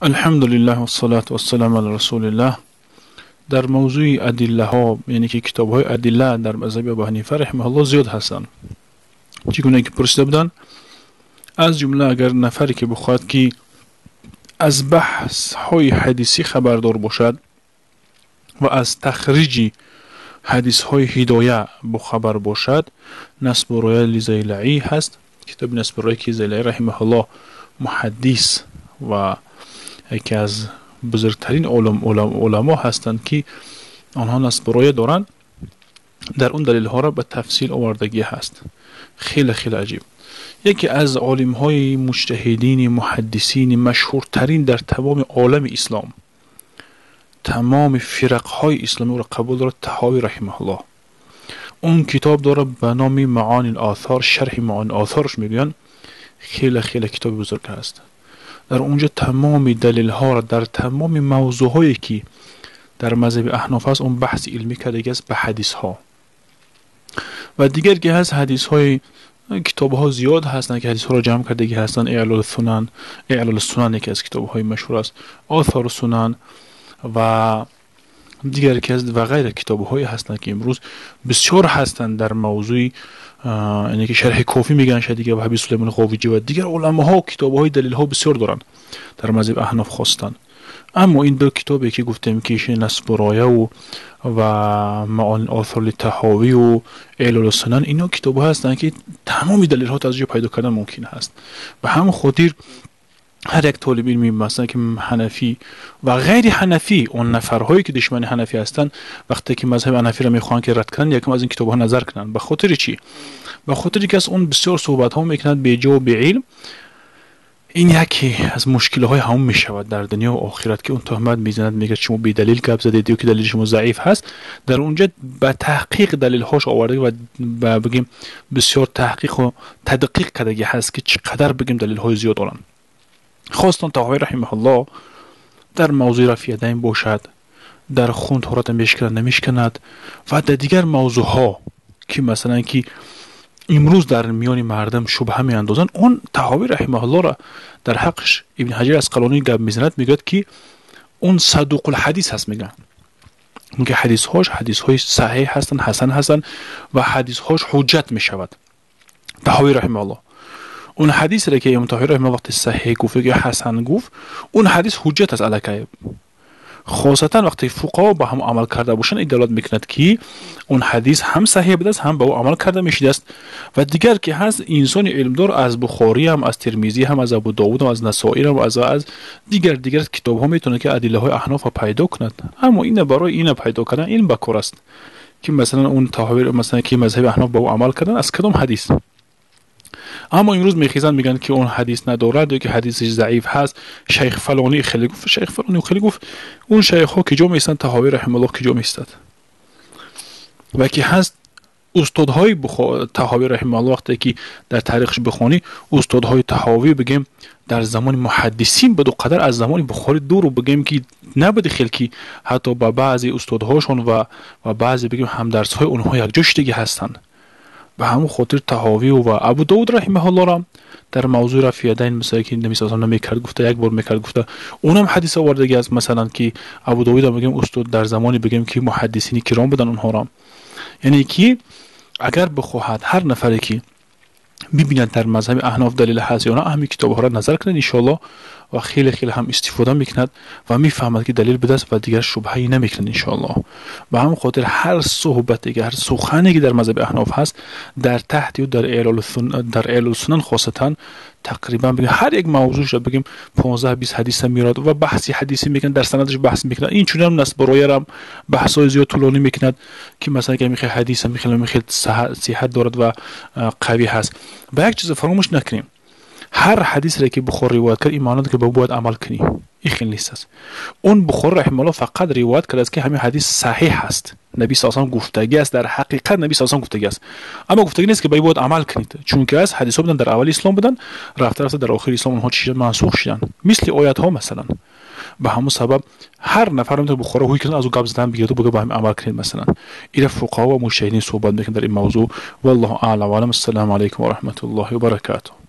Алҳамдулиллаҳ вассалату вассаламу ала расулиллаҳ. Дар мавзӯи адиллаҳо, яъне ки китобҳои адилла дар мазҳаби Абу Ҳанифа раҳимаҳуллоҳ зиёд ҳастанд. Чӣ гуна ки пурсида буданд, аз ҷумла агар нафаре ки бихоҳад ки аз баҳсҳои ҳадисӣ хабардор бошад ва аз тахриҷи ҳадисҳои ҳидоя бохабар бошад, Насбу роя ли Зайлаӣ ҳаст. Китоби Насбу роя ки Зайлаӣ раҳимаҳуллоҳ муҳаддис ва яке аз бузургтарин уламо ҳастанд ки онҳо насбу роя доранд, дар он далелҳоро ба тафсил овардагӣ ҳаст. Хеле хеле аҷиб. Яке аз олимҳои муҷтаҳидини муҳаддисини машҳуртарин дар тамоми олами ислом, тамоми фирақҳои исломӣ ӯро қабул дорад, Таҳовӣ раҳимаҳуллоҳ. Он китоб дорад ба номи Маони Осор, шарҳи Маони Осорш мегӯянд. Хеле хеле китоби бузург аст. Дар онҷо тамоми далелҳоро дар тамоми мавзӯъҳое ки дар мазҳаби аҳноф аст, он баҳси илмӣ кардагӣ аст ба ҳадисҳо. Ва дигар ки ҳаст ҳадисҳои китобҳо зиёд ҳастанд ки ҳадисҳоро ҷамъ кардагӣ ҳастанд. Эълол сунан, Эълол сунан яке аз китобҳои машҳур аст, Осор сунан ва дигар ки аст ва ғайра китобҳое ҳастанд ки имрӯз бисёр ҳастанд дар мавзӯи, яъне ки шарҳи Кофӣ мегӯянд шояд дигар Ваҳби Сулаймон Ғовиҷӣ ва дигар уламоҳо китобҳои далелҳо бисёр доранд дар мазҳаби аҳноф хостанд. Аммо ин ду китобе ки гуфтем ки Насбу рояву ва Маони Осор ли Таҳовию Эълол сунан, ино китобҳо ҳастанд ки тамоми далелҳо аз ҷо пайдо кардан мумкин ҳаст. Ба ҳамон хотир ҳар як толиби илми масалан ки ҳанафӣ ва ғайри ҳанафӣ, он нафарҳое ки душмани ҳанафӣ ҳастанд, вақте ки мазҳаби ҳанафиро мехоҳанд ки рад кунанд, якум аз ин китобҳо назар кунанд. Ба хотири чӣ? Ба хотире ки аз он бисёр суҳбатҳо мекунад беҷо беилм. Ин яке аз мушкилиҳои ҳамон мешавад дар дунё ва охират ки он туҳмат мезанад, мегӯяд шумо бедалил гап задед ё ки далели шумо заиф ҳаст. Дар онҷа ба таҳқиқ далелҳош оварда ва бигем бисёр таҳқиқу тадқиқ кардагӣ ҳаст ки чӣ қадар бигем далелҳои зиёд доранд. Хостон Таҳовӣ раҳимаҳуллоҳ дар мавзӯи рафъи ядайн бошад, дар хун таҳората мешканад намешканад ва дар дигар мавзӯъҳо ки масалан ки имрӯз дар миёни мардум шубҳа меандозанд, он Таҳовӣ раҳимаҳуллоҳро дар ҳаққаш Ибни Ҳаҷар Асқалонӣ гап мезанад, мегӯяд ки он садуқулҳадис ҳаст, мегӯяд ки ҳадисҳош ҳадисҳои саҳеҳ ҳастанд, ҳасан ҳастанд ва ҳадисҳош ҳуҷҷат мешавад. Таҳовӣ раҳимаҳуллоҳ он ҳадисре ки имом Таҳовӣ раҳимаҳуллоҳ вақте саҳеҳ гуфт ё ҳасан гуфт, он ҳадис ҳуҷҷат аст аллакай. Хосатан вақте фуқаҳо ба ҳам амал карда бошанд, ин далолат мекунад ки он ҳадис ҳам саҳеҳ будааст, ҳам ба ӯ амал карда мешудааст. Ва дигар ки ҳаст, инсони илмдор аз Бухорӣ ҳам, аз Термизӣ ҳам, аз Абу Довуд ҳам, аз Насоӣ ҳам, аз дигар китобҳо метавонад ки адиллаҳои аҳнофро пайдо кунад. Аммо ина барои ина пайдо кардан илм ба кор аст ки масалан он Таҳовӣ масалан ки мазҳаби аҳноф ба ӯ амал кардан аз кадом ҳадис. Аммо имрӯз мехезанд, мегӯянд ки он ҳадис надорад ё ки ҳадисаш заиф ҳаст, шайх фалонӣ хеле гуфт, шайх фалонӣ хеле гуфт. Он шайхҳо киҷо меистанд, Таҳовӣ раҳимаҳуллоҳ киҷо меистад? Ва ки ҳаст устодҳои Таҳовӣ раҳимаҳуллоҳ, вақте ки дар таърихш бихонӣ, устодҳои Таҳовӣ бигем дар замони муҳаддисин буду қадар аз замони Бухорӣ дуру бигем ки набуди хел ки ҳатто ба баъзе устодҳошон ва баъзе бигем ҳамдарсҳои онҳо якҷо шудагӣ ҳастанд. Ба ҳамон хотир Таҳовию ва Абу Довуд раҳимаҳуллоҳро дар мавзӯи рафъи ядайн, масалан ки Наби саллаллоҳу намекард гуфта, як бор мекард гуфта, онам ҳадис овардагӣ аст. Масалан ки Абу Довуд мегӯем устод дар замони бигем ки муҳаддисини киром буданд онҳоро. Яъне ки агар бихоҳад ҳар нафаре ки бибинад дар мазҳаби аҳноф далел ҳаст ё на, ҳамин китобҳоро назар кунад иншоаллоҳ ва хеле хеле ҳам истифода мекунад ва мефаҳмад ки далел будааст ва дигар шубҳае намекунад иншоаллоҳ. Ба ҳамон хотир ҳар суҳбате ки ҳар сухане ки дар мазҳаби аҳноф ҳаст, дар таҳти ӯ дар Эълол сунан хосатан тақрибан бигем ҳар як мавзӯъша бигем 15-20 ҳадиса меорад ва баҳси ҳадисӣ мекунад, дар санадаш баҳс мекунад. Инчунин Насбу роярам баҳсҳои зиёд тӯлонӣ мекунад ки масалан ки михел ҳадиса михел сиҳат дорад ва қавӣ ҳаст. Ба як чиза фаромӯш накунем, ҳар ҳадисре ки Бухор ривоят кард, ин маъно ки ба бояд амал кунӣ, ин хел нест аст. Он Бухори раҳимаҳуллоҳ фақат ривоят кардааст ки ҳамин ҳадис саҳеҳ ҳаст, Наби саллаллоҳу алайҳи гуфтагӣ аст, дар ҳақиқат Наби саллаллоҳу гуфтагӣ аст, аммо гуфтагӣ нест ки ба бояд амал кунед, чунки аз ҳадисҳо буданд дар аввали ислом буданд, рафта рафта дар охири ислом онҳо чӣ шуданд? Мансух шуданд, мисли оятҳо масалан. Ба ҳамон сабаб ҳар нафар метавонад Бухоро ҳуй кунад, аз ӯ гап задан бигирад, бигӯяд ба ҳамин амал кунед масалан. Ира фуқаҳо ва муҷтаҳидин суҳбат мекунанд дар ин мавзӯъ. Валлоҳу аълам ва аълам. Ассалому алайкум ва раҳматуллоҳи ва баракатуҳ.